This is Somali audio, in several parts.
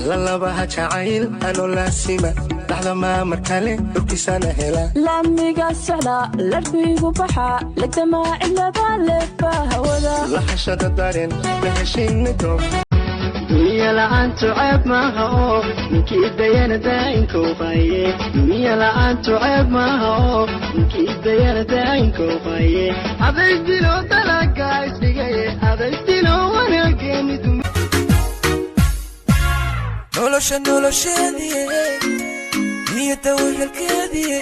Lalabaha jacayl ano laasima dhaxda maamar kale dhulkiisana hela Laamiga socda larbigu baxa lagdamaa cidlada leefa hawada Lahashada dareen la heshiina goob Dunya la'aantu ceeb maaha oo ninkii dayana daa'inkou qaye Dunya la'aantu ceeb maaha oo ninkii dayana daa'inkou qaye Adaysdilo dalaga isdhigaye adaysdilo wanaageeni Nolosha nolosheedii niyadda wehelkeedii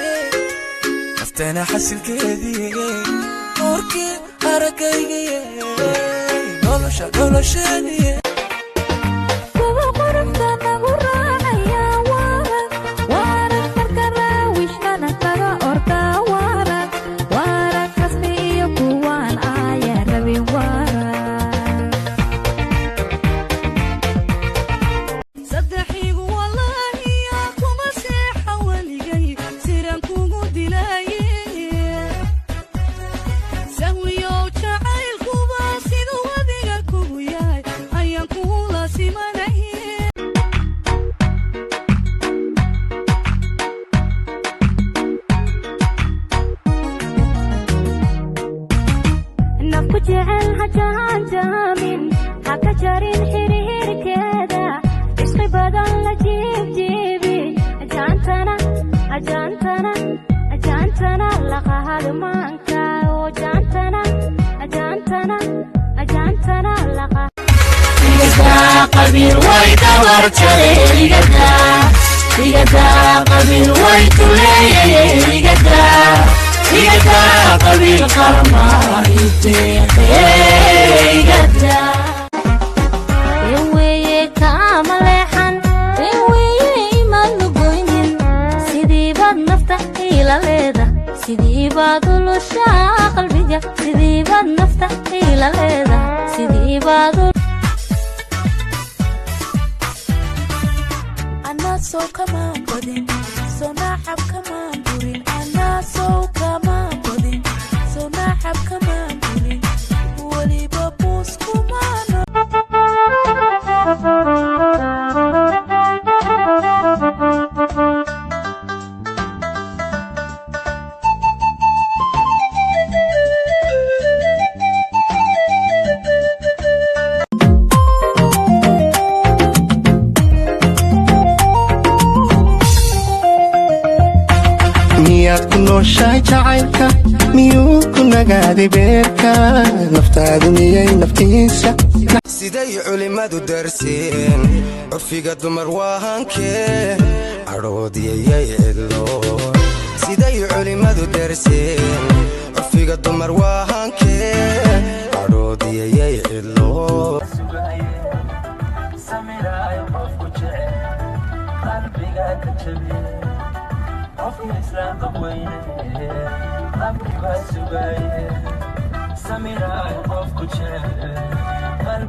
nafteena xasilkeedii nuurkii aragaygii nolosha nolosheedii Kuwa quruxda nagu raacaya waarag waarag marka raawixnana naga orda waarag waarag rasmi iyo kuwaan aaya rabin waarag Saddexaygu wallaahi yaa kuma seexa weligay siraan kugu dilaaye sahwiyow jacaylkuba siduu adiga kugu yahay ayaan kugula simanaye Nafku jecel ha jahanjamin ha ka jarin xiriirkeeda ishqi badan la jiibjiibi jaantana jaantana jaantana la qahadmaanka oo jaantana jaantana jaantana la Qabiil way dabarjaray igada igada qabiil way tuleeyay igada igada qabiil qarmaaideeqe igada Weeye kaama leexan weeye imaan lugoynin sidiibaad nafta ila leeda sidiibaad ulushaa qalbiga sidiibaad nafta ila leeda sidiibaad Anaa sow kamaan badin soo nacab kamaan burin anaa sow kamaan badin soo nacab kamaan burin weliba buus kumaano Miyaad ku nooshahay jacaylka miyuu ku nagaaday beerka naftaadu miyay naftiisa Siday culimmadu darseen curfiga dumar waa hankee cadhoodiyayay cidlo Siday culimmadu darseen curfiga dumar waa hankee cadhoodiyayay cidlo Samiraayo qofku jecel qalbiga ka jabiye qofka islaamka weyne qalbigaa sugaye samiraayo qofku jecel.